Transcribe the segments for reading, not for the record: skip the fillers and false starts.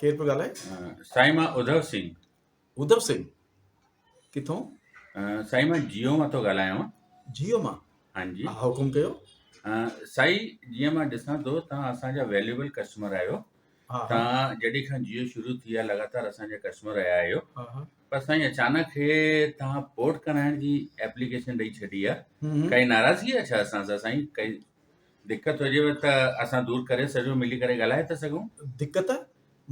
ڪير پيو ڳالهائي؟ سائين مان اڌو سنگهه. اڌو سنگهه ڪٿون؟ سائين مان جيو مان ٿو ڳالهايان. جيو مان؟ هان جي. ها حڪم ڪيو. سائين جيئن مان ڏسان ٿو توهان اسان جا ويليوبل ڪسٽمر آهيو. توهان جڏهن کان جيو شروع ٿي آهي لڳاتار اسان جا ڪسٽمر رهيا آهيو. پر سائين اچانڪ هي توهان پورٽ ڪرائڻ جي ايپليڪيشن ڏئي ڇڏي آهي. ڪائي ناراضگي آهي ڇا اسان سان سائين؟ ڪائي دقت هجيو ته اسان دور ڪري سگهون ملي ڪري ڳالهائي ٿا سگهون. دقت؟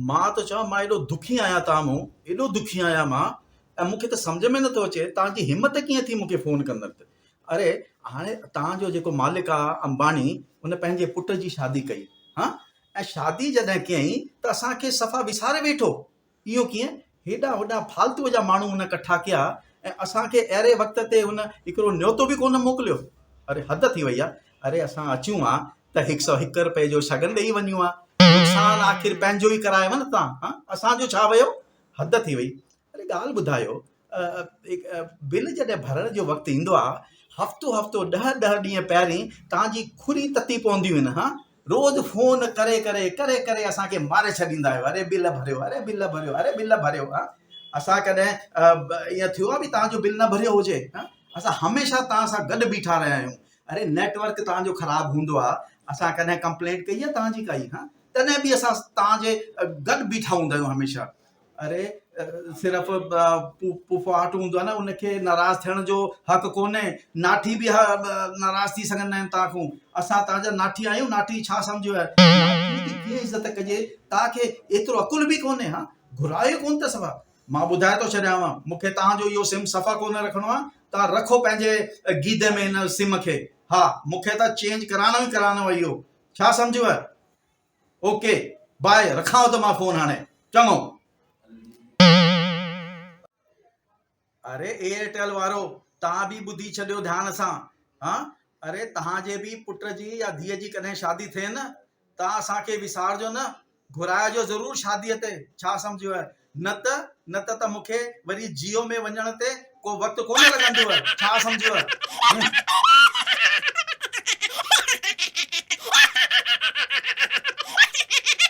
مان ٿو چوان مان ايڏو دکي آهيان توهان مون ايڏو دکي آهيان مان ۽ مون کي ته سمجهه ۾ نٿو اچي توهان جي همت ڪيئن ٿي مون کي فون ڪندڙ تي اري هاڻي توهان جو جيڪو مالڪ آ امباڻي ان پنهنجي پٽ جي شادي ڪئي ها ۽ شادي جڏهن ڪيائين ته اسان کي صفا وساري ويٺو اهو ڪيئن؟ هيڏانهن هوڏانهن فالتوء جا ماڻهو هن ڪٺا ڪيا ۽ اسان کي اهڙي وقت تي هن هڪڙو نيوتو به ڪونه موڪليو. اري حد ٿي وئي آ. اري اسان اچون ها ته هڪ سئو هڪ رپئي جو شگن ڏيئي وڃون ها. نقصان آخر پنهنجو ئي ڪرايو نه توهان. ها اسان جو ڇا ويو؟ حد ٿي وئي. اري ڳالهه ٻڌايو بل جڏهن ڀرڻ جو وقت ايندو آ، هفتو هفتو ڏهه ڏهه ڏينهن پهرين توهان جي کڙي تتي پونديون آهن. ها روز فون ڪري ڪري ڪري ڪري اسان کي ماري ڇڏيندا آهيو اري بل ڀريو اري بل ڀريو اري بل ڀريو ها اسان ڪڏهن ائين ٿيو آهي به توهان جو بل نه ڀريو هجي ها اسان هميشه توهان سان گڏ بيٺا رهيا آهيون اري نيٽورڪ توهان جو خراب هوندو آهي اسان ڪڏهن ڪمپلينٽ ڪئي آهي توهان جي ڪائي ها تڏهن به اسان توهان جي گڏ بيٺا هوندا آهيون هميشه اري صرف پڦاٽ هوندو آهي نه ان کي ناراض ٿيڻ جو حق ڪونهي ناٺي به ناراض ٿي سگهندا آهن توهان کان اسان توهان جا ناٺي آهيون ناٺي ڇا سمجهيو آهي ناٺي جي ڪيئن عزت ڪجي توهان کي ايترو عقل به ڪونهي ها گهرايو ڪونه ته صفا مان ٻڌائي ٿو ڇڏيانو مون کي توهان جو اهو سم صفا ڪونه رکڻو آهي توهان رکو پنهنجي گيدي ۾ هن سم کي ها مون کي ته چينج ڪرائڻو ئي ڪرائڻو آهي اهو ڇا سمجهيو آهي اوڪي باء رکانو ٿو مان فون هاڻي چڱو. اري ايئرٽيل وارو توهان به ٻڌي ڇڏيو ڌيان سان ها اري توهان جي به پٽ جي يا ڌيء جي ڪڏهن شادي ٿئي نه توهان اسان کي وسارجو نه گهرائجو ضرور شادي تي ڇا سمجهيو آهي نه ته نه ته ته مون کي وري جيو ۾ وڃڻ تي ڪو وقت ڪونه لڳندو ڇا سمجهيو آهي.